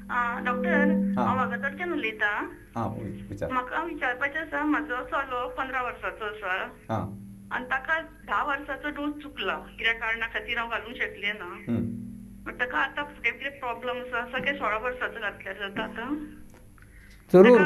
Doctor, हांव वागातोरच्यान उलयतां. म्हाका विचारपाचें आसा, म्हाजो चलो 15 वर्साचो आसा आनी ताका 10 वर्साचो डोस चुकला, कित्या कारणा खातीर हांव घालूंक शकलें ना. ताका आतां फुडें कितें प्रॉब्लम आसा काय 16 वर्साचो घातल्यार जाता आतां? जरूर.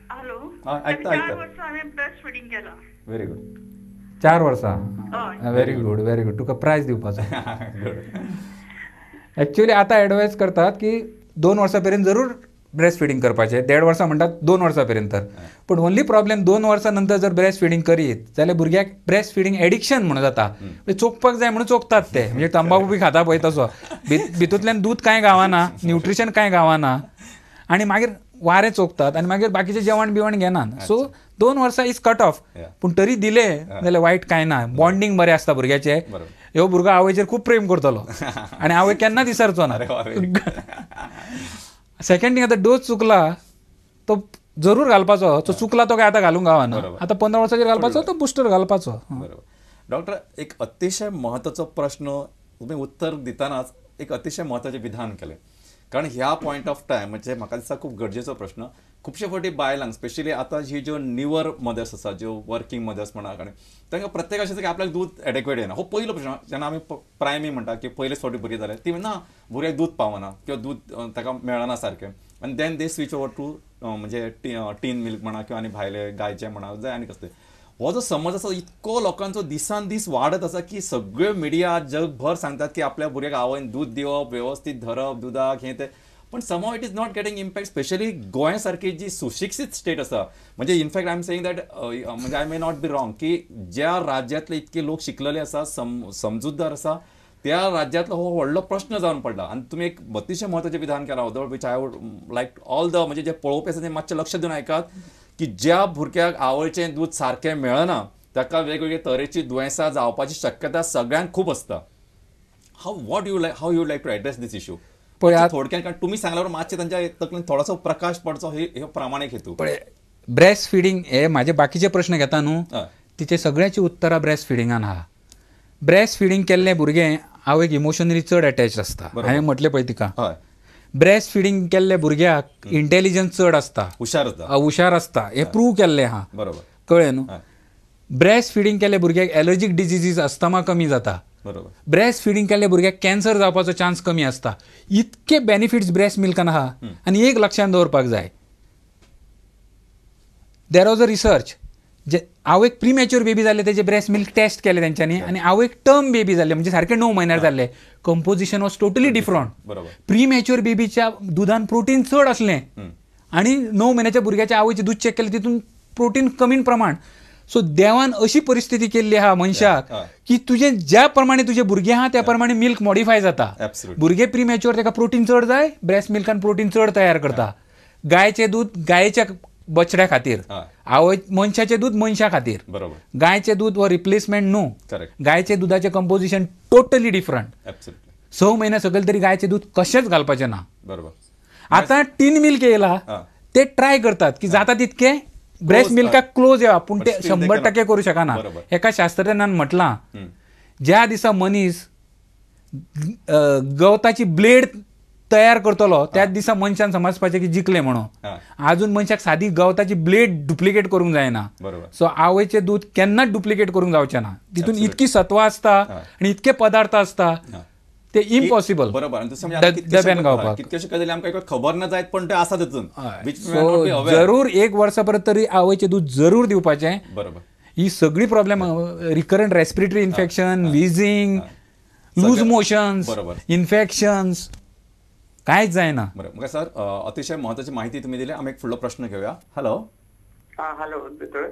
हॅलो, 4 वर्सां हांवें ब्रेस्ट फिडींग केलां. Very good. 4 वर्सां, व्हेरी गुड, व्हेरी गुड. तुका प्रायज दिवपाचो. एक्चुअली आतां एडवायज करतात की 2 वर्सां पर्यंत जरूर ब्रेस्ट फिडींग करपाचें. 1.5 वर्सां म्हणटात 2 वर्सां पर्यंत तर, पूण ओनली प्रॉब्लेम 2 वर्सां नंतर जर ब्रेस्ट फिडींग करीत जाल्यार भुरग्याक ब्रेस्ट फिडींग एडिक्शन म्हणून जाता. चोखपाक जाय म्हणून चोखतात ते, म्हणजे तंबाकू बी खाता पळय तसो, भितूंतल्यान दूद कांय गावना, न्युट्रिशन कांय गावना, आनी मागीर वारें चोखतात आनी मागीर बाकीचें जेवण बिवण घेनात. सो 2 वर्सां is cut off, पूण तरी दिलें जाल्यार वायट कांय ना. बॉन्डींग बरें आसता भुरग्याचें. ह्यो भुरगो आवयचेर खूब प्रेम करतलो आनी आवय केन्ना विसरचो ना. सेकंड थिंग, आतां डोस चुकला तो जरूर घालपाचो. तो चुकला तो काय आतां घालूंक गावना, आतां 15 वर्सांचेर घालपाचो तो बुस्टर घालपाचो. बरोबर. डॉक्टर, एक अतिशय महत्वाचो प्रश्न तुम्ही उत्तर दितानाच एक अतिशय महत्वाचें विधान केलें, कारण ह्या पॉयंट ऑफ टायम म्हणजे म्हाका दिसता खूब गरजेचो प्रश्न. खुबशे फावटी बायलांक स्पेशली आतां ही ज्यो न्यूवर मदर्स आसा, ज्यो वर्किंग मदर्स म्हणा, कारण तांकां प्रत्येक अशें की आपल्याक दूद एडेक्वेट येना. हो पयलो प्रश्न जेन्ना आमी प्रायमी म्हणटा की पयलेच फावटी भुरगीं जालें ती ना भुरग्याक दूद पावना किंवा दूद ताका मेळना सारकें, आनी then they switch over to म्हणजे टीन मिल्क म्हणा किंवा आनी भायले गायचें म्हणा जाय आनी कसलें. हो जो समज आसा इतको लोकांचो दिसान दीस वाडत आसा की सगळ्यो मिडिया जगभर सांगतात की आपल्या भुरग्याक आवयन दूद दिवप, वेवस्थीत धरप दुदाक, हें तें, पण somehow it is not getting impact. Specially Goa सारकी जी सुशिक्षीत स्टेट आसा, म्हणजे in fact I am saying that, म्हणजे I may not be wrong, की ज्या राज्यांतले इतके लोक शिकलेले आसा, समजूतदार आसा, त्या राज्यांतलो हो व्हडलो प्रश्न जावन पडला. आनी तुमी एक अतिशय म्हत्वाचें विधान केलां, which I would like all the म्हणजे जे पळोवपी आसा ते मातशें लक्ष दिवन आयकात की ज्या भुरग्याक आवयचें दूद सारकें मेळना ताका वेगवेगळे तरेची दुयेंसां जावपाची शक्यता सगळ्यांक खूब आसता. How what you like, how you like to address this issue? पळय थोडक्यात, कारण तुमी सांगल्यावर मातशें तांच्या तकलेन थोडोसो प्रकाश पडचो हे प्रामाणीक हेतू. पळय, ब्रेस्ट फिडींग हे म्हाजे बाकीचे प्रश्न घेता न्हू, तिचे सगळ्याची उत्तरां ब्रेस्ट फिडिंगान आहा. ब्रेस्ट फिडींग केल्लें भुरगें आवयक इमोशनली चड अटॅच आसता. हांवें म्हटलें पळय तिका, ब्रेस्ट फिडींग केल्ल्या भुरग्याक इंटेलिजन्स चड आसता, हुशार आसता, हें प्रूव केल्लें आहा. बरोबर, कळ्ळें न्हू. ब्रेस्ट फिडींग केल्ल्या भुरग्याक एलर्जीक डिजीजीस अस्थमा कमी जाता. बरोबर. ब्रेस्ट फिडींग केल्ल्या भुरग्याक कॅन्सर जावपाचो चान्स कमी आसता. इतके बेनिफिट्स ब्रेस्ट मिल्कान आहा. आनी एक लक्षांत दवरपाक जाय, there was a research, जे आवयक प्रीमॅच्युअर बेबी जाल्ले तेजे ब्रेस्ट मिल्क टेस्ट केले तेंच्यांनी, आनी आवयक टर्म बेबी जाल्ले म्हणजे सारके 9 म्हयन्यार जाल्ले, कंपोजिशन वॉज टोटली डिफरंट. बरोबर. प्रीमॅच्युअर बेबीच्या दुदान प्रोटीन चड आसलें आनी 9 म्हयन्याच्या भुरग्याच्या आवयचें दूद चॅक केलें तितून प्रोटीन कमी प्रमाण. सो देवान अशी परिस्थिती केल्ली आहा मनशाक की तुजें ज्या प्रमाणे तुजें भुरगें आहा त्या प्रमाणे मिल्क मॉडिफाय जाता. भुरगें प्रीमॅच्युअर ताका प्रोटीन चड जाय, ब्रेस्ट मिल्कान प्रोटीन चड तयार करता. गायचें दूद गायेच्या बछड्या खातीर, आवय मनशाचें दूद मनशा खातीर. बरोबर. गायचें दूद हो रिप्लेसमेंट न्हू. गायचें दुदाचें कंपोजिशन टोटली डिफरंट. 6 म्हयन्या सकयल तरी गायचें दूद कशेंच घालपाचें ना. बरोबर. आतां टीन मिल्क येयला ते ट्राय करतात की जाता तितकें ब्रेस्ट मिल्काक क्लोज येवा, पूण ते 100% करूं शकना. एका शास्त्रज्ञान म्हटलां, ज्या दिसा मनीस गवताची ब्लेड तयार करतलो त्याच दिसा मनशान समजपाचें की जिखलें म्हणून. आजून मनशाक सादी गवताची ब्लेड डुप्लिकेट करूंक जायना. सो आवयचें दूद केन्नाच डुप्लिकेट करूंक जावचें ना. तितून इतकी सत्वां आसता आनी इतके पदार्थ आसता ते इम्पॉसिबल. बरोबर. डब्यान गावपाक कितकेशे गजाली आमकां खबर ना जायत, पण ते आसा तितून. जरूर 1 वर्सा परत तरी आवयचें दूद जरूर दिवपाचें. बरोबर. ही सगळी problem, recurrent respiratory infection, wheezing, loose motions, infections, कांयच जायना. बरं. म्हाका सर अतिशय म्हत्वाची माहिती तुमी दिली. आमी एक फुडलो प्रश्न घेवया. हॅलो. हॅलो दोतोर,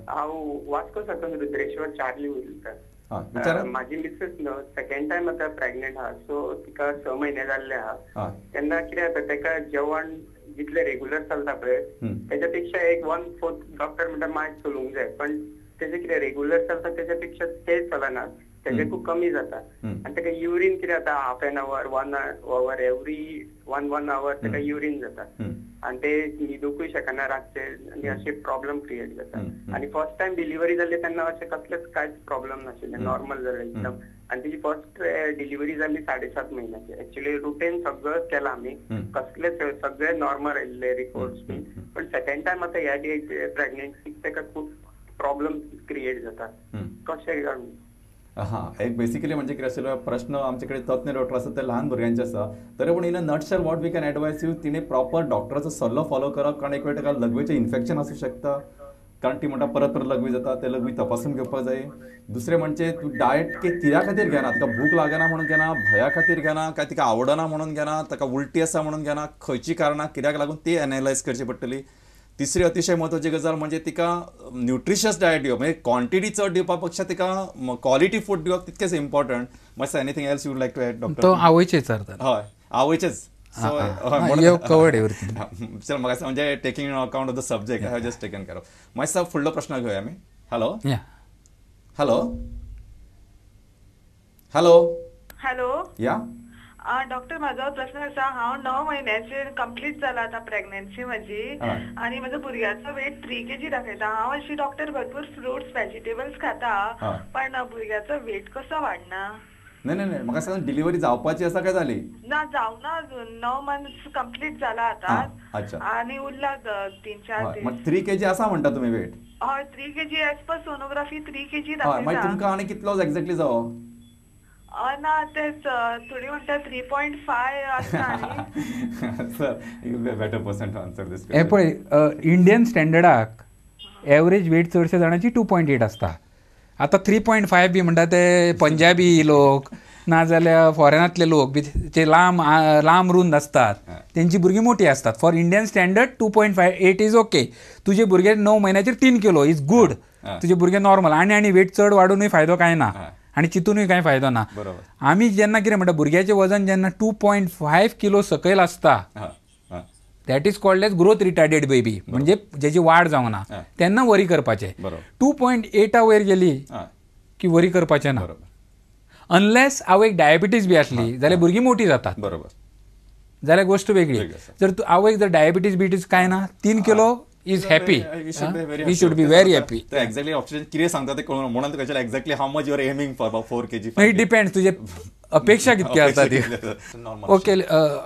हांव वास्को साकून रुद्रेश्वर चार्ली उलयता. म्हाजी मिसेस न्हू सेकंड टायम आतां प्रेग्नंट आहा, सो तिका 6 म्हयने जाल्ले आहा. तेन्ना कितें जाता, ताका जेवण जितलें रेगुलर चलता पळय तेच्या पेक्षा एक 1/4 डॉक्टर म्हणटा मायज चलूंक जाय, पण तेजें कितें रेगुलर चलता तेच्या पेक्षा तें चलना, तेजें खूब कमी जाता. आनी ताका युरीन कितें जाता, half an hour, 1 hour, every 1 hour ताका युरीन जाता आनी ते न्हिदूंकूय शकना रातचे, आनी अशे प्रॉब्लम क्रिएट जाता. आनी फर्स्ट टायम डिलिव्हरी जाल्ली तेन्ना अशें कसलेच कांयच प्रॉब्लम नाशिल्लें, नॉर्मल जालें एकदम. आनी तिची फर्स्ट डिलिव्हरी जाली 7.5 म्हयन्याची. एक्चुअली रुटीन सगळं केलां आमी, कसले सगळे नॉर्मल आयिल्ले रिपोर्ट्स बीन, पण सेकंड टायम आतां ह्या प्रेग्नन्सीक ताका खूब प्रॉब्लम क्रिएट जाता. कशें काय? हां, एक बेसिकली म्हणजे कितें आशिल्लो प्रश्न आमचे कडेन तज्ञ डॉक्टर आसा ते ल्हान भुरग्यांचे आसा, तरी पूण in a nutshell what we can advise you, तिणें प्रॉपर डॉक्टराचो सल्लो फॉलो करप, कारण एक वेळ ताका लघवीचें इन्फेक्शन आसूं शकता, कारण ती म्हणटा परत परत लघवी जाता, ते लघवी तपासून घेवपाक जाय. दुसरें म्हणजे तूं डायट कित्या खातीर घेना, तुका भूक लागना म्हणून घेना, भंया खातीर घेना, काय तिका आवडना म्हणून घेना, ताका उलटी आसा म्हणून घेना, खंयची कारणां कित्याक लागून ती एनालायज करची पडटली. तिसरी अतिशय म्हत्वाची गजाल म्हणजे तिका न्युट्रिशियस डायट दिवप, म्हणजे क्वॉन्टिटी चड दिवपा पेक्षा तिका क्वॉलिटी फूड दिवप तितकेच इम्पॉर्टंट. मातशें anything else you like to add doctor? तो आवयचे विचारता. हय, आवयचेच. चल म्हाका म्हणजे taking account of the subject I have just taken care of. मातसो फुडलो प्रश्न घेवया आमी. हॅलो हॅलो हॅलो हॅलो या डॉक्टर, म्हाजो प्रश्न आसा, हांव 9 म्हयन्याचेर कंप्लीट जाला आतां प्रेग्नन्सी म्हजी आनी म्हजो भुरग्याचो वेट 3 kg दाखयता. हांव अशी डॉक्टर भरपूर फ्रुट्स व्हेजिटेबल्स खाता, पण भुरग्याचो वेट कसो वाडना? नाही नाही नाही, म्हाका सांग डिलिव्हरी जावपाची आसा काय जाली? ना, जावना अजून, 9 मंथ्स कंप्लीट जाला आतां आनी उरला 3-4 दीस. 3 kg आसा म्हणटा तुमी वेट? हय, 3 kg as per sonography 3 kg दाखयता. मागीर तुमकां आनी कितलो एक्झॅक्टली जावो? ना तेच थोडी म्हणटा 3.5 आसता. Sir, you be a better person to answer this. हे पळय, इंडियन स्टँडर्डाक एवरेज वेट चडशे जाणांची 2.8 आसता. आतां 3.5 बी म्हणटा ते पंजाबी लोक नाजाल्यार फॉरेनांतले लोक बी जे लांब लांब रुंद आसतात तेंची भुरगीं मोठी आसतात. For Indian standard 2.58 is okay. तुजे भुरगे 9 म्हयन्याचेर 3 किलो is good, तुजे भुरगे नॉर्मल. आनी आनी वेट चड वाडुनूय फायदो कांय ना आनी चितूनय कांय फायदो ना. आमी जेन्ना कितें म्हणटा, भुरग्याचें वजन जेन्ना 2.5 किलो सकयल आसता, that is called as growth retarded baby, म्हणजे जेची वाड जावंक ना तेन्ना वरी करपाचें. 2.8 वयर गेली की वरी करपाचें ना, अनलेस आवयक डायबिटीज बी आसली जाल्यार भुरगीं मोठी जातात, बरोबर, जाल्यार गोश्ट वेगळी. जर तूं आवयक जर डायबिटीज बिटीज कांय ना, 3 kilo is happy, we should be very happy. Exactly option कितें सांगता ते कळून म्हणून तुका exactly how much you are aiming for, about 4 kg? It depends तुजे अपेक्षा कितकी आसता ती. ओके,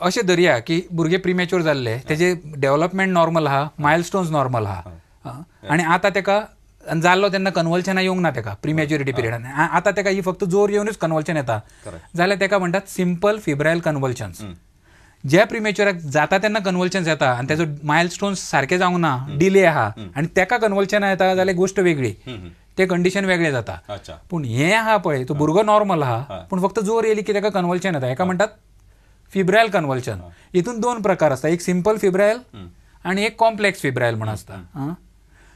अशें धरया की भुरगे प्रिमॅच्युअर जाल्ले, तेजे डेव्हलपमेंट नॉर्मल आहा, मायलस्टोन्स नॉर्मल आहा, आनी आतां तेका जाल्लो तेन्ना कन्वल्शनां येवंक ना तेका प्रिमॅच्युरिटी पिरियडान, आतां तेका ही फक्त जोर येवनूच कन्वल्शन येता जाल्यार तेका म्हणटात सिंपल फिब्रायल कन्वल्शन्स. ज्या प्रिमॅच्युअराक जाता तेन्ना कन्वल्शन्स येता आनी तेजो मायलस्टोन्स सारके जावंक ना, डिले आहा आनी तेका कन्वल्शनां येता जाल्यार गोश्ट वेगळी, ते कंडिशन वेगळें जाता. पूण हें आहा पळय, तो भुरगो नॉर्मल आहा पूण फक्त जोर येयली की तेका कन्वल्शन येता, हेका म्हणटात फिब्रायल कन्वल्शन. हितून 2 प्रकार आसता, एक सिंपल फिब्रायल आनी एक कॉम्प्लेक्स फिब्रायल म्हण आसता.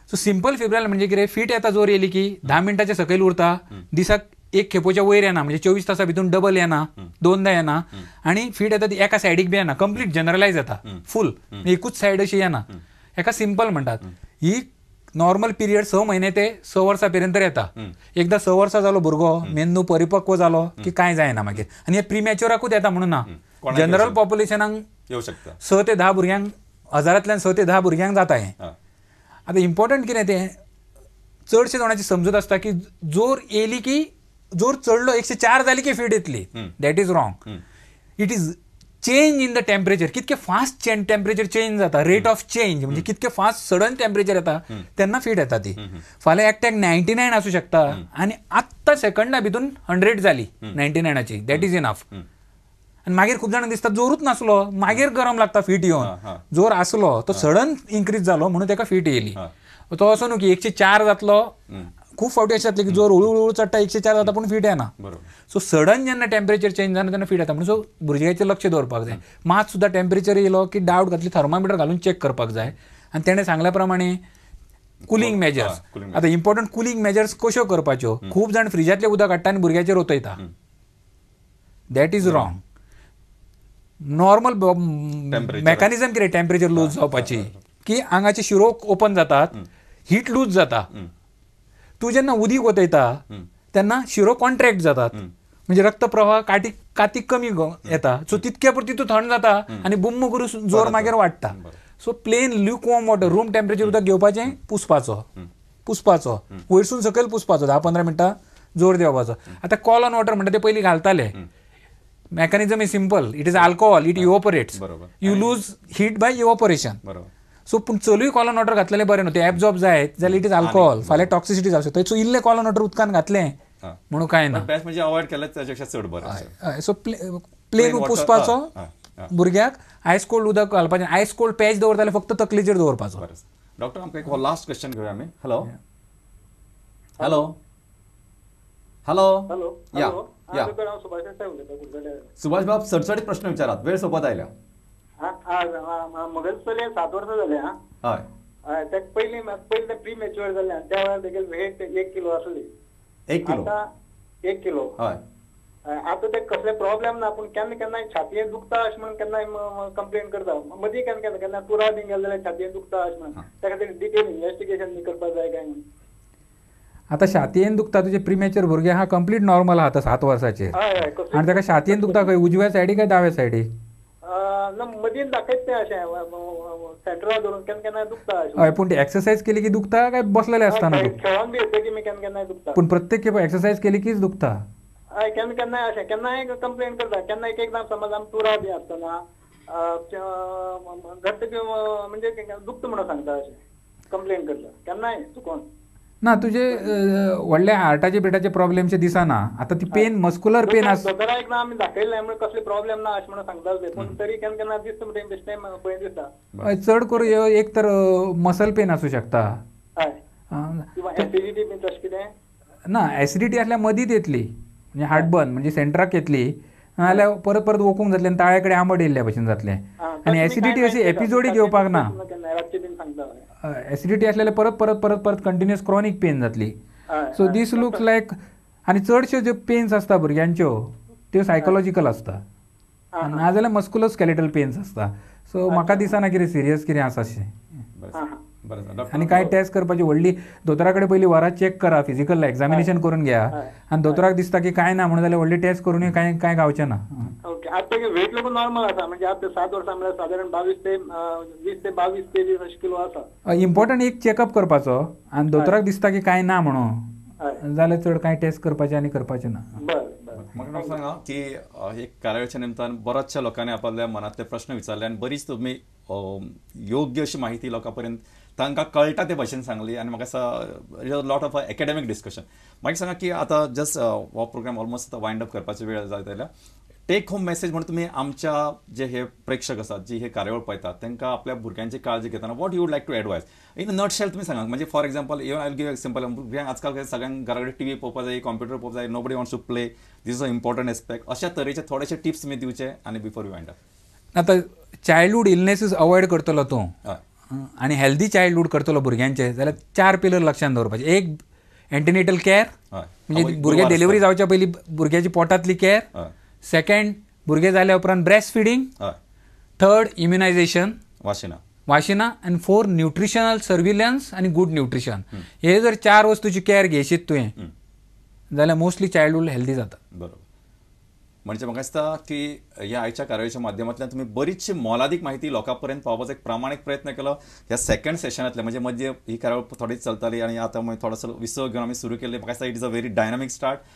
सो सिंपल फिब्रायल म्हणजे कितें, फीट येता जोर येयली की 10 मिनटाच्या सकयल उरता, दिसाक एक खेपोच्या वयर येना, म्हणजे 24 तासां भितून डबल येना, 2दा येना, आनी फीट येता ती एका सायडीक बी येना, कंप्लीट जनरलायज येता, फूल एकूच सायड अशी येना, हेका सिंपल म्हणटात. ही नॉर्मल पिरियड 6 म्हयने ते 6 वर्सां पर्यंत येता. एकदां 6 वर्सां जालो भुरगो, मेंदू परिपक्व जालो की कांय जायना मागीर. आनी हे प्रिमॅच्युअराकूच येता म्हणून ना, जनरल पॉप्युलेशनाक येवं शकता. 6 ते 10 भुरग्यांक, हजारांतल्यान 6 ते 10 भुरग्यांक जाता हें. आतां इम्पॉर्टंट कितें तें, चडशे जाणांची समजूत आसता की जोर येयली की जोर चडलो 104 जाली की फीट येतली, that is wrong. It is change in the temperature, कितके फास्ट टेम्परेचर चेंज जाता, रेट ऑफ चेंज, म्हणजे कितके फास्ट सडन टेम्परेचर येता तेन्ना फीट येता ती. फाल्यां एकट्याक 99 आसूं शकता आनी आत्तां सेकंडा भितून 100 जाली 99ची, that is enough. आनी मागीर खूब जाणांक दिसता जोरूच नासलो, मागीर गरम लागता फीट येवन, जोर आसलो तो सडन इन्क्रीज जालो म्हणून तेका फीट येयली. तो असो न्हू की 104 जातलो, खूब फावटी अशें जातलें की जोर हळू हळू चडटा 104 जाता पूण फीट येना. सो सडन जेन्ना टेम्परेचर चेंज जाता तेन्ना फीट येता, म्हणून सो भुरग्याचें लक्ष दवरपाक जाय. मात सुद्दां टेम्परेचर येयलो की डावट घातली थर्मामिटर घालून चॅक करपाक जाय. आनी तेणें सांगल्या प्रमाणे कुलींग मेजर्स, आतां इम्पॉर्टंट कुलींग मेजर्स कश्यो करपाच्यो, खूब जाण फ्रिजांतलें उदक हाडटा आनी भुरग्याचेर ओतयता, that is wrong. Normal mechanism कितें टेम्परेचर लूज जावपाची, की आंगाचे शिरो ओपन जातात, हीट लूज जाता. तूं जेन्ना उदीक ओतयता तेन्ना शिरो कॉन्ट्रॅक्ट जातात, म्हणजे रक्त प्रवाह कातीक कमी येता, सो तितक्या पुरती तूं थंड जाता आनी बुम्म करून जोर मागीर वाडटा. So plain lukewarm water, room temperature उदक घेवपाचें, पुसपाचो पुसपाचो वयरसून सकयल पुसपाचो 10-15 मिनटां, जोर दिवपाचो. आतां कॉलन वॉटर म्हणटा ते पयलीं घालताले. Mechanism is simple, it is alcohol, it evaporates, you lose heat by evaporation. So पूण चलूय कॉलन वॉटर घातलेलें बरें न्हू, ते एब्जॉर्ब जायत जाल्यार it is alcohol, फाल्यां टॉक्सिसिटी जावं शकता. सो इल्लें कॉलन वॉटर उदकान घातलें म्हणून कांय ना, सो प्लेन पुसपाचो भुरग्याक, आयस कोल्ड उदक घालपाचें, आयस कोल्ड पॅच दवरता जाल्यार फक्त तकलेचेर दवरपाचो. डॉक्टर आमकां एक लास्ट क्वेश्चन घेवया आमी. हॅलो हॅलो हॅलो हॅलो या या सुभाष बाब सडसडीत प्रश्न विचारात, वेळ सोपत आयल्या. म्हगेले चलयेक 7 वर्सां जाले. हय, तेका पयलीं पयलीं प्री मॅच्युअर जालें आनी त्या वेळार तेगेले वेट 1 किलो आसली. 1 किलो? आतां 1 किलो. हय. आतां तेका कसले प्रॉब्लेम ना, पूण केन्ना केन्नाय छातयेन दुखता अशें म्हणून केन्नाय कंप्लेन करता. मदीं केन्ना केन्ना केन्ना टुरा बीन गेले जाल्यार छातयेन दुखता अशें म्हणून, त्या खातीर डिटेल इन्वेस्टिगेशन बी करपाक जाय काय म्हणून. आतां छातयेन दुखता तुजे प्रिमॅच्युअर भुरगें आहा, कंप्लीट नॉर्मल आहा आतां 7 वर्साचेर, आनी ताका छातयेन दुखता खंय, उजव्या सायडीक काय दाव्या सायडीक? ना मदीं दाखयता तें अशें सेंटरा धरून केन्ना केन्ना दुखता. हय, पूण एक्सरसायज केली की दुखता काय बसलेले आसतना? खेळोन बी येता की केन्ना केन्ना दुखता. पूण प्रत्येक खेप एक्सरसायज केली कीच दुखता? हय, केन्ना केन्नाय अशें केन्नाय कंप्लेन करता, केन्ना एक एकदां समज आमी टुरा बी आसतना घट्ट म्हणजे दुखता म्हणून सांगता, अशें कंप्लेन करता केन्नाय चुकोन. ना तुजे व्हडले हार्टाचे बिटाचे प्रॉब्लेमचे दिसना. आतां ती पेन मस्कुलर पेन आसा, दोतोराक आमी दाखयल्लें म्हणून कसले प्रॉब्लेम ना अशें म्हणून सांगता, पूण तरी केन्ना केन्ना दिसता म्हणटा बेश्टें भंय दिसता. चड करून एक तर मसल पेन आसूं शकता. हय, किंवा एसिडिटी बीन तशें कितें ना? एसिडिटी आसल्यार मदींच येतली, म्हणजे हार्टबर्न म्हणजे सेंटराक येतली, नाजाल्यार परत परत वोकूंक जातलें आनी ताळे कडेन आंबट येयल्ल्या भशेन जातलें. आनी एसिडिटी अशी एपिजोडीक येवपाक ना, एसिडिटी आसल्यार परत परत परत परत कंटिन्युअस क्रॉनीक पेन जातली. सो दीस लुक्स लायक, आनी चडश्यो ज्यो पेन्स आसता भुरग्यांच्यो त्यो सायकोलॉजिकल आसता, नाजाल्यार मस्कुलर स्केलेटल पेन्स आसता. सो म्हाका दिसना कितें सिरियस कितें आसा अशें. आनी कांय टेस्ट करपाची व्हडली दोतोरा कडेन पयलीं वरां चॅक करा, फिजिकल एग्जामिनेशन करून घ्या, आनी दोतोराक दिसता की कांय ना म्हणून जाल्यार व्हडली टेस्ट करूनय कांय कांय गावचें ना. ओके, आतां तेगे वेट लोक नॉर्मल आसा, म्हणजे आतां 7 वर्सां म्हळ्यार सादारण 20 ते 22 तेवीस अशें किलो आसा. इम्पॉर्टंट एक चॅकअप करपाचो, आनी दोतोराक दिसता की कांय ना म्हणून जाल्यार चड कांय टेस्ट करपाचें आनी करपाचें ना. बरें, म्हाका सांगा की एक कार्यावळीच्या निमतान बऱ्याचशा लोकांनी आपल्या मनांतले प्रश्न विचारले आनी बरीच तुमी योग्य अशी माहिती लोकां पर्यंत तांकां कळटा ते भाशेन सांगली, आनी म्हाका दिसता लॉट ऑफ एकेडमीक डिस्कशन. मागीर सांगा की आतां जस्ट हो प्रोग्राम ऑलमोस्ट आतां वायंड अप करपाची वेळ जायत आयल्या. टेक होम मेसेज म्हणून तुमी आमच्या जे हे प्रेक्षक आसात, जी हे कार्यावळ पळयतात, तांकां आपल्या भुरग्यांची काळजी घेतना what you would like to advise in nutshell तुमी सांगा. म्हणजे for example, even I give example, भुरग्यांक आजकाल सगळ्यांक घरा कडेन टीव्ही पळोवपाक जाय, कॉम्प्युटर पळोवपाक जाय, nobody wants to play, this is a important aspect. अशा तरेचे थोडेशे टिप्स तुमी दिवचे आनी बिफोर you wind up. आतां चायल्डहूड इलनेसीस अवॉयड करतलो तूं आनी हेल्दी चायल्डहूड करतलो भुरग्यांचे जाल्यार 4 पिलर लक्षांत दवरपाचे. एक एंटीनेटल केअर, म्हणजे भुरगे डिलिव्हरी जावच्या पयलीं भुरग्याची पोटांतली केअर. सेकंड, भुरगे जाल्या उपरांत ब्रेस्ट फिडींग. थर्ड, इम्युनायझेशन, वाशिना. आनी फोर, न्युट्रिशनल सर्विलन्स आनी गुड न्युट्रिशन. हे जर 4 वस्तूची केअर घेयशीत तुवें जाल्यार मोस्टली चायल्डहूड हेल्दी जाता. बरोबर, म्हणजे म्हाका दिसता की ह्या आयच्या कार्यावळीच्या माध्यमांतल्यान तुमी बरीचशी मोलादीक माहिती लोकां पर्यंत पावोवपाचो एक प्रामाणीक प्रयत्न केलो. ह्या सेकंड सेशनांतल्या म्हणजे मदीं ही कार्यावळ थोडी चलताली आनी आतां मागीर थोडोसो विसव घेवन आमी सुरू केल्ली. म्हाका दिसता it is a very dynamic start.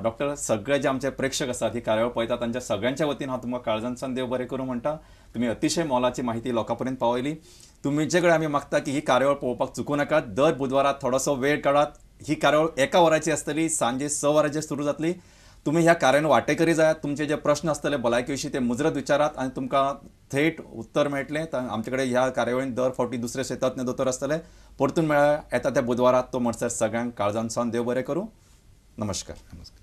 Doctor, सगळे जे आमचे प्रेक्षक आसात ही कार्यावळ पळयतात तांच्या सगळ्यांच्या वतीन हांव तुमकां काळजांतल्यान देव बरें करूं म्हणटा. तुमी अतिशय मोलाची माहिती लोकां पर्यंत पावयली. तुमचे कडेन आमी मागता की ही कार्यावळ पळोवपाक चुकूं नाकात. दर बुधवारा थोडोसो वेळ काडात. ही कार्यावळ 1 वराची आसतली, सांजे 6 वरांचेर सुरू जातली. तुम्ही ह्या कार्यान वांटेकरी जायात. तुमचे जे प्रश्न आसतले भलायके विशीं ते मुजरत विचारात आनी तुमकां थेट उत्तर मेळटलें. आमचे कडेन ह्या कार्यावळीन दर फावटी दुसरे तज्ञ दोतोर आसतले. परतून मेळ्ळ्या येता त्या बुधवारात. तो म्हणसर सगळ्यांक काळजांतल्यान देव बरें करूं. नमस्कार. नमस्कार.